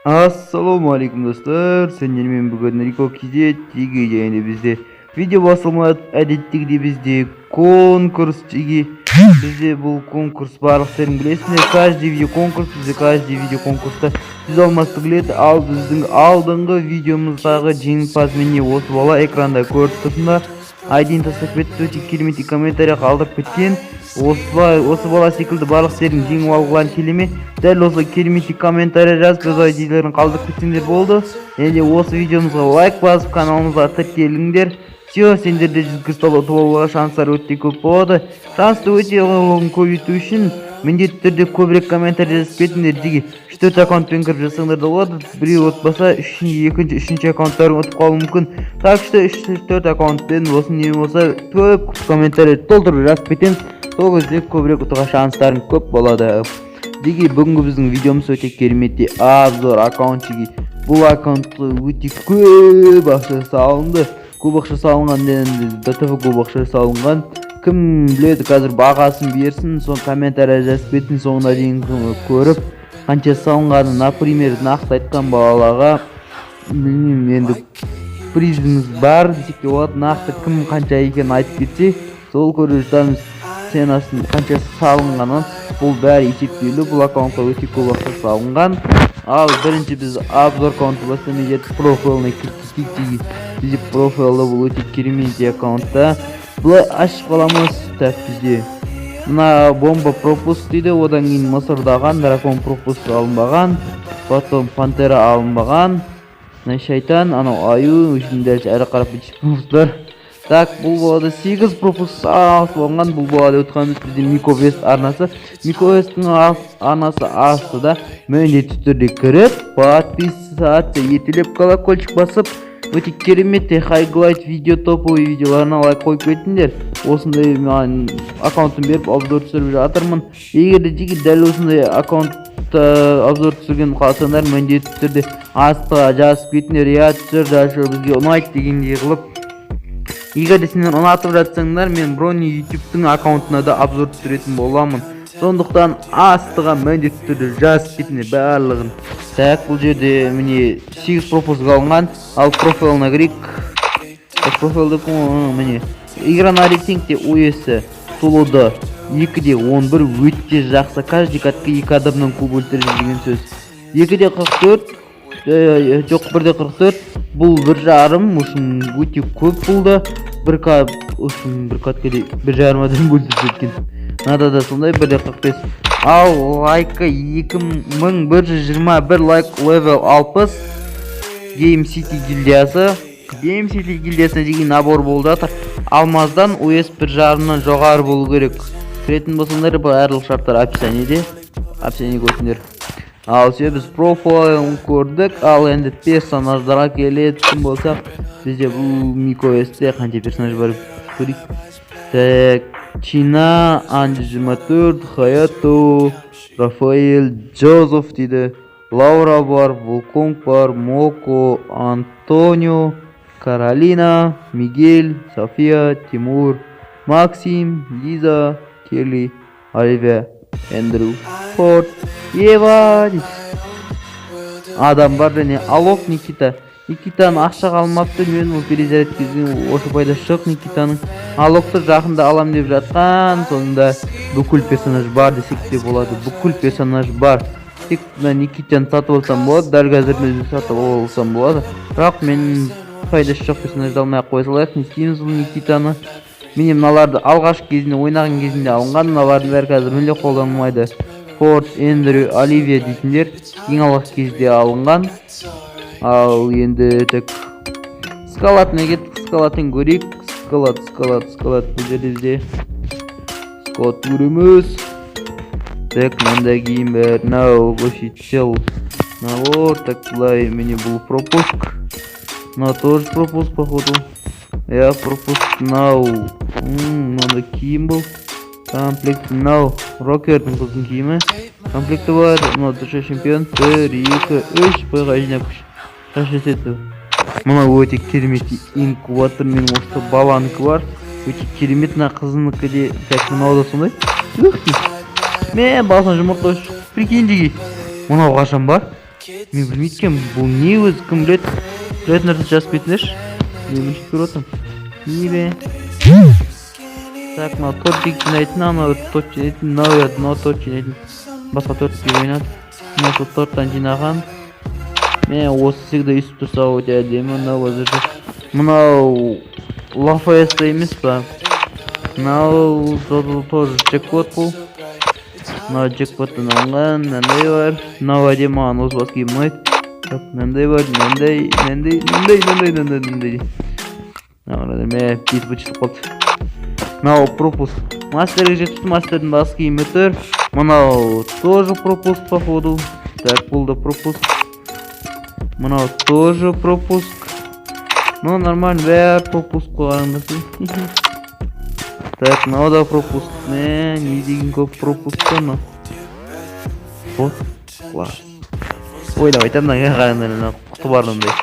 Ассалаумағалейкум, достар! Сендермен бүгін Рико KZ теге. Және бізде видео басылмай, әдеттегідей бізде конкурс теге. Бізде бұл конкурс, барлықтарың білесіңдер, каждый видео конкурс. Бізде каждый видео конкурста 100 алмас тігіледі. Ал біздің алдыңғы видеомыздағы жеңімпаз, міне, осы бала. Экранда көріп тұрсыңдар, айдин тастап кетті, өте керемет комментарий қалдырып кеткен. Осылай, осы бала секілді барлық сендердің жеңіп алғыларың келе ме? Дәл осылай керемет комментарий жазып, өз айдилерін қалдырып кетсеңдер болды. Және де осы видеомызға лайк басып, каналымызға тіркеліңдер. Все, сендерде 100 кристалл ұтып алуға шанстар өте көп болады. Шансты өте көбейту үшін міндетті түрде көбірек комментарий жазып кетіңдер. Жеге үш төрт аккаунтпен кіріп жазсаңдар да болады. Біреу ұтпаса, үшінші, екінші, үшінші аккаунттарың ұтып қалуы мүмкін. Так что үш төрт аккаунтпен болсын, не болса, көп комментарий толтырып жазып кетеміз. Сол кезде көбірек ұтуға шанстарың көп болады. Деге, бүгінгі біздің видеомыз өте керемет обзор аккаунт. Жеге, бұл аккаунтқа өте көп ақша салынды. Көп ақша салынған енді, ДТФ көп ақша салынған. Кім біледі, қазір бағасын берсін, соны комментарий жазып кетсін. Соңына дейін көріп, қанша салынғанын, например, нақты айтқан балаларға, білмеймін енді, призіміз бар десек те болады. Нақты кім қанша екенін айтып кетсе, сол көріп жатармыз ценасын, қанша салынғанын. Бұл бәрі есептеулі, бұл аккаунтқа өте көп ақша салынған. Ал бірінші біз обзор аккаунты бастамай жетіп, профиліне кіріп кетейік. Бізде профилі бұл өте керемет аккаунтта. Былай ашып қаламыз. Так, бізде мына бомба пропуск дейді. Одан кейін мысырдаған дракон пропуск алынбаған, потом пантера алынбаған, мына шайтан, анау аю үшін. Дальше әрі қарап пропусктар. Так, бұл болады 8 пропуск алып алынған. Бұл болады өткен бізде Мико Вест арнасы. Мико Весттің арнасы астыда, міндетті түрде кіріп, подписаться етіліп, колокольчик басып, өте керемет хайлайт видео, топовый видеоларына лайк қойып кетіңдер. Осындай маған аккаунтын беріп, обзор түсіріп жатырмын. Егер де жеке дәл осындай аккаунтта обзор түсірген қалсаңдар, міндетті түрде астыға жазып кетіңдер: «Иә, түсір дальше, бізге ұнайды» дегендей қылып. Егер де сендер ұнатып жатсаңдар, мен Брони Ютубтың аккаунтына да обзор түсіретін боламын. Сондықтан астыға міндетті түрде жазып кетіңдер барлығын. Так, бұл жерде, міне, 8 пропуск алынған. Ал профилына кірейік. Так, профилді, міне, игра на рейтингте ОС Солода 2 де 11, өте жақсы. Каждый катка екі адамнан көп өлтіреді деген сөз. 2 де 44, жоқ, 1 де 44. Бұл бір жарым үшін өте көп. Бұл да бір к үшін, бір каткеде бір жарым адам өлтіріп кеткен. Мынада да сондай, 1 де 45. Ал лайкі 2121 лайк, левел 60, Game City гильдиясы. Game City гильдиясына деген набор болып жатыр. Алмаздан ОС бір жарымнан жоғары болу керек. Кіретін болсаңдар, барлық шарттар описаниеде, описание көрсіңдер. Ал все, біз профилін көрдік. Ал енді персонаждарға келетін болсақ, бізде бұл Мико Сте қанша персонаж бар, көрейік. Так, Чина, Анджи 24, Хаято, Рафаэль, Джозеф дейді, Лаура бар, Вулконг бар, Моко, Антонио, Каролина, Мигель, София, Тимур, Максим, Лиза, Келли, Оливия, Эндрю, Форд, Ева дейді. Адам бар және Алок, Никита. Никитаны ақшаға алмапты мен. Ол перезаряд кезінде осы пайдасы жоқ Никитаның. Алокты жақында алам деп жатқан. Сонда бүкіл персонаж бар десек те болады, бүкіл персонаж бар. Тек мына Никитаны сатып алсам болады, дәл қазір өзім сатып алсам болады. Бірақ мен пайдасы жоқ персонажды алмай ақ қоя салайық. Не істейміз бұл Никитаны? Міне, мыналарды алғашқы кезінде, ойнаған кезінде алынған. Мыналардың бәрі қазір мүлде қолданылмайды. Форд, Эндрю, Оливия дейтіндер ең алғашқы кезде алынған. Ал енді, так, скалатына кеттік, скалатын көрейік. Скалат, скалат, скалат. Бұл жерде бізде скалат көреміз. Так, мынандай киім бәрі, мынау вообще цел набор. Так, былай, міне, бұл пропуск, мынау тоже пропуск, походу, иә, пропуск. Мынау мынандай киім, бұл комплект. Мынау рокердің, қыздың киімі, комплекті бар. Мынау душа чемпион, бір, екі, үш бойға жинап қанша өседі. Мынау өте керемет инкубатор. Менің осы баланікі бар, өте керемет. Мына қызынікі де. Так, мынау да сондай. Ух ты, мен басына жұмыртқа, прикинь, деген. Мынау қашан бар? Мен білмейді екенмін, бұл не өзі, кім біледі? Білетін нәрсе жазып кетіңдерші. Мен бірінші көріп отырмын. Не бе? Так, мынау тортик жинайтын, анау торт жинайтын, мынау мынау торт жинайтын. Басқа торт киіп ойнады. Мына сол торттан жинаған. Мен осы всегда өйстіп тұрса, өте әдемі. Мынау қазір мынау Лафаеста емес па? Мынау тоже джекпот бұл. Мынау джекпоттан алынған, мынандай бар. Мынау әдемі, маған осы бас киім ұнайды. Так, мынандай бар, мынандай, мынандай, мынандай, мынандай, мынандай, мынандай. Мына мә, беті быт қалды. Мынау пропуск. Мастерге жетіпті, мастердің бас киімі тұр. Мынау тоже пропуск, походу. Так, бұл да пропуск. Мынау тоже пропуск. Ну, нормально, бәрі пропуск қойғанбыз. Так, мынау да пропуск. Мә, не деген көп пропуск та мынау. Вот, класс. Ойлап айтамын, мына қараңдар, мына құты бар мындай.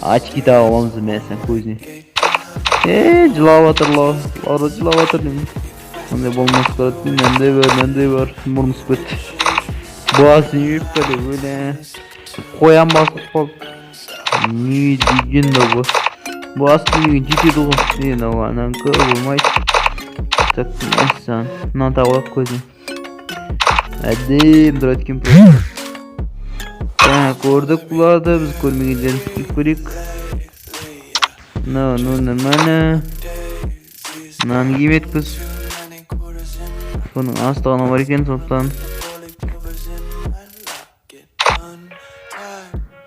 Очки тағып аламыз, мә, сен көзіне. Е, жылап жатыр, Лаура жылап жатыр деймін. Мындай болмас тұрады, мынандай бар, мынандай бар, мұрны түсіп кетті. Басы юбка деп өле. Қоян басып қалды. Не деген да бұл? Бас киімге жетеді ғой. Е, мынау ананікі болмайды. Так, мәссаған. Мынаны тағып алайық көзіне. Әдемі тұрады екен просто. Жаңа көрдік бұларды, біз көрмегендерін киіп көрейік. Ну, ну, нормально. Мынаны кимедік біз. Бұның астығы бар екен, сондықтан.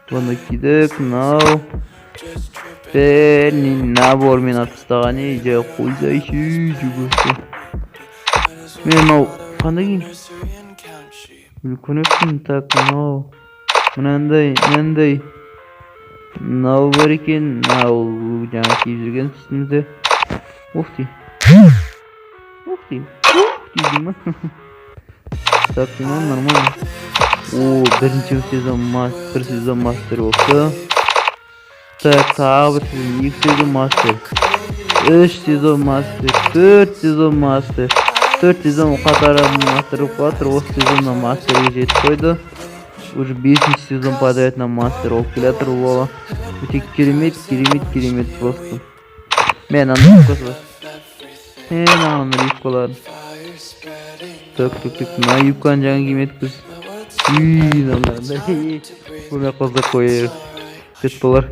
Бұны кидік, мынау. Бәрін набормен алып тастаған, ей, жай қойсайшы, жүгірсе. Мен мынау қандай киім? Көрмеппін, так, мынау. Мынандай, мынандай. Мынау бар екен, мынау жаңа киіп жүрген үстімізде. Ух ты. Ух ты. Ух ты деймін. Так, ну нормально. О, бірінші сезон мастер, бір сезон мастер болыпты. Так, тағы бір сезон, екі сезон мастер. Үш сезон мастер, төрт сезон мастер. Төрт сезон қатары мастер болып жатыр. Осы сезонда мастерге жетіп қойды. Уже бесінші сезон подряд на мастер болып келе жатыр бұл бала. Өте керемет, керемет, керемет просто. Мен ана юбкасы бар. Е, мына юбкалар. Так, так, так, мына юбканы жаңа кимедік біз. Үй, мынандай. Бұны қозғап қояйық. Бет болар.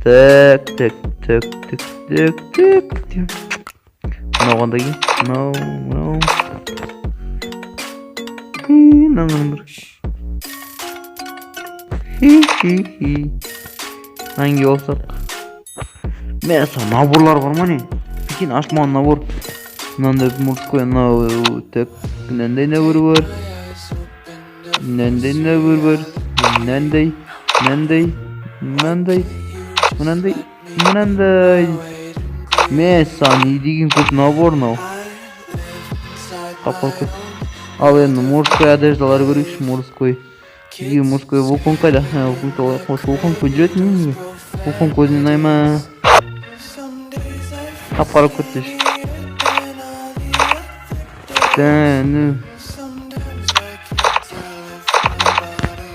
Так, так, так, так, так, так, так. Мынау қандай киім? Мынау, мынау. Хи, мынау бір. Хи, хи, хи. Мынаны киіп алсақ. Мә, наборлар бар ма, не? Прикинь, ашылмаған набор. Мынандай мужской, мынау, так, мынандай набор бар. Мынандай набор бар. Мынандай, мынандай, мынандай, мынандай, мынандай. Мә, саған не деген көп набор мынау. Қап қап. Ал енді мужской одеждалар көрейікші, мужской. Бізге мужской Вуконг қайда? Вуконг алайық. Осы Вуконг жүретін неге? Вуконг өзіне ұнай ма? Қап қарап кетсеші. Да, ну.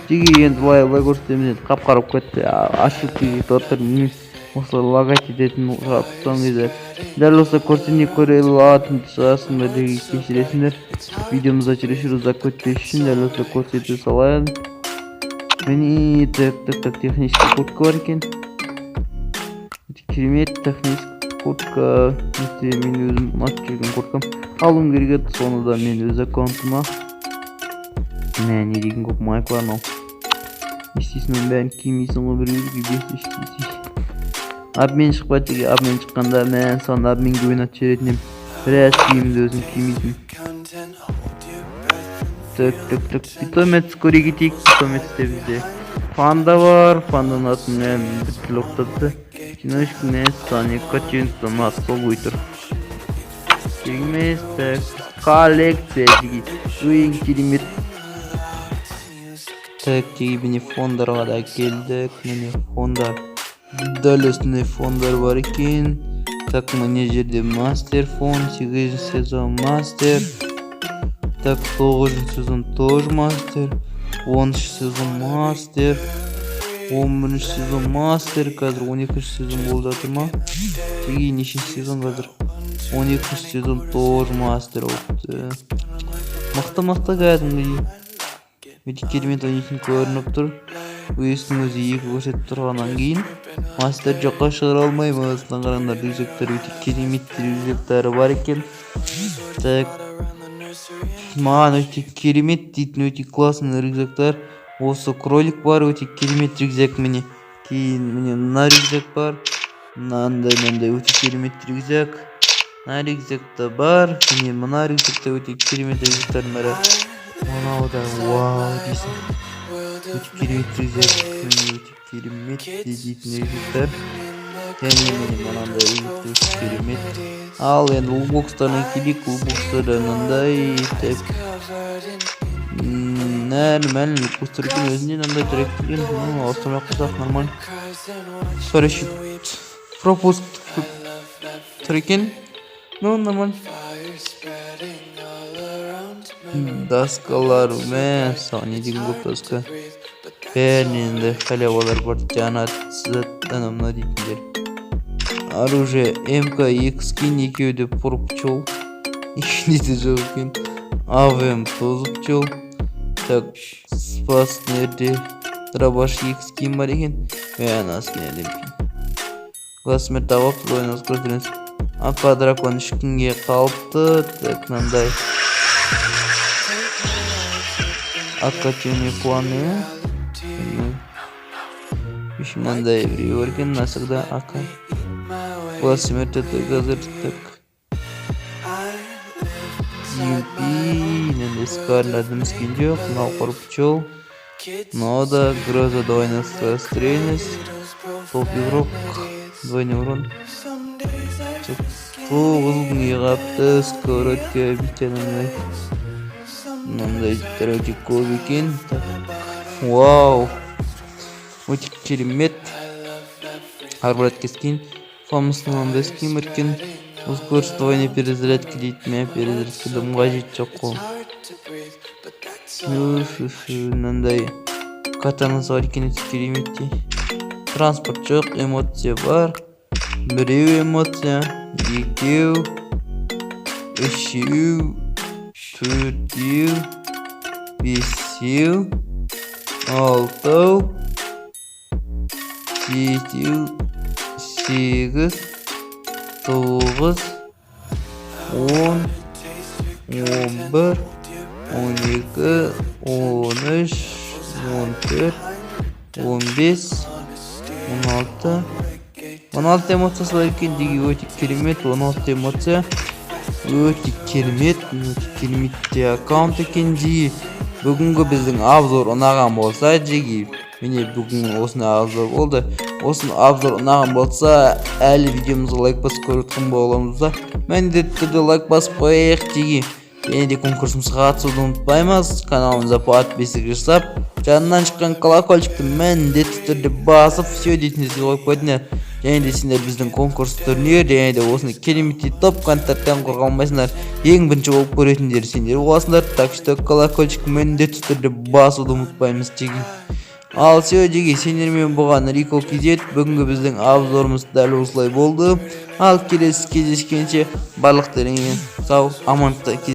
Жеге, енді былай былай көрсетеміз, енді қап қарап кетті. Ашып кетіп отыр. Осылай лагать ететін шығарып соңғы кезде. Дәл осы көрсене көре алатын шығарсыңдар деген, кешіресіңдер. Видеомызда чересчур ұзақ кетпес үшін дәл осылай көрсете салайын. Міне, так, так, так, технический куртка бар екен. Өте керемет технический куртка. Өте мен өзім ұнатып жүрген курткам. Алуым керек еді соны да мен өз аккаунтыма. Мә, не деген көп майкалар мынау. Не істейсің, оның бәрін кимейсің ғой бір өзге бес. Обмен шықпады жеге, обмен шыққанда, мә, саған обменге ойнатып жіберетін едім. Біраз киімді өзім кимейтін. Так, так, так, питомец көре кетейік. Питомецте бізде панда бар, панданың атын мә, бір түрлі ұқсатты. Чиночка, мә, саған котенок аты сол ой тұр. Керек емес, так, коллекция жеге. Ең керемет. Так, жеге, міне, фондарға да келдік. Міне, фондар. Дәл осындай фондар бар екен. Так, мына жерде мастер фон, 8 сезон мастер. Так, 9 сезон тоже мастер. 10-сезон мастер, 11-сезон мастер. Қазір 12-сезон болып жатыр ма? Жеге, нешінші сезон қазір? 12-сезон тоже мастер болыпты. Мықты, мықты, кәдімгідей өте керемет ойнайтын көрініп тұр. Өзінің өзі екі көрсетіп тұрғаннан кейін мастер жоққа шығара алмаймыз. Мына қараңдар, рюкзактар, өте керемет рюкзактары бар екен. Так, маған өте керемет дейтін, өте классный рюкзактар. Осы кролик бар, өте керемет рюкзак, міне. Кейін, міне, мына рюкзак бар, мынандай, мынандай өте керемет рюкзак. Мына рюкзак та бар, міне, мына рюкзак та өте керемет рюкзактардың бірі. Мынау да вау дейсің, өте керемет рюкзак, міне, өте керемет дейтін рюкзактар. Және, міне, мынандай рюкзак өте керемет. Ал енді лутбокстарына келейік. Лутбокстарда мынандай, так, нормально лутбокстар екен. Өзінде мынандай тұр екен. Ну, ауыстырмай ақ қойсақ, нормально. Парашют, пропуск тұр екен, ну, нормально. Доскалар, мәссаған, не деген көп доска! Бәрінен енді халявалар бар, жанат зат, анау мынау дейтіндер. Оружие МК екі скин, екеуі де пчел, екеуінде де жоқ екен. АВМ тоже пчел. Так, спас нерде, дробаш екі скин бар екен. Мә, ана скин әдемі екен. Глаз смерть тауып двойной скорость. АК дракон үш күнге қалыпты. Так, мынандай АК темный планы, в общем, мынандай біреу бар екен насырда. АК глаз смерти қазір. Так, UMP, мынандай скарлердің скин жоқ. Мынау құр пчел, мынау да гроза, двойная скорострельность, топ игрок, двойной урон. 9 күнге қалыпты. Сковородка бүйтеді, мынандай, мынандай өте көп екен. Так, вау, өте керемет арбалетке скин, фамусның мынандай скин бар екен. Скорость двойной перезарядки дейді. Мә, перезарядка дым қажет жоқ қой. Мынандай катанасы бар екен, өте керемет. Транспорт жоқ, эмоция бар. Біреу эмоция, екеу, үшеу, төртеу, бесеу, алтау, жетеу, сегіз, тоғыз, 10, 11, 12, 13, 14, 15, 16. 16 эмоциясы бар екен деген, өте керемет. 16 эмоция, өте керемет, өте керемет те аккаунт екен, жиги. Бүгінгі біздің обзор ұнаған болса, жиги, міне, бүгін осындай обзор болды. Осы обзор ұнаған болса, әлі видеомызға лайк басып көріп жатқан боламыз, міндетті түрде лайк басып қояйық, жиги. Және де конкурсымызға қатысуды ұмытпаймыз. Каналымызға подписчик жасап, жанынан шыққан колокольчикті міндетті түрде басып, все дейтін жерге қойып қойдыңдар. Және де сендер біздің конкурс, турнир және де осындай кереметтей топ контенттен құр қалмайсыңдар. Ең бірінші болып көретіндер сендер боласыңдар. Так что колокольчик міндетті түрде басуды ұмытпаймыз, жиги. Ал все, жиги, сендермен болған Рико KZ. Бүгінгі біздің обзорымыз дәл осылай болды. Ал келесі кездескенше барлықтарыңа сау амандықта.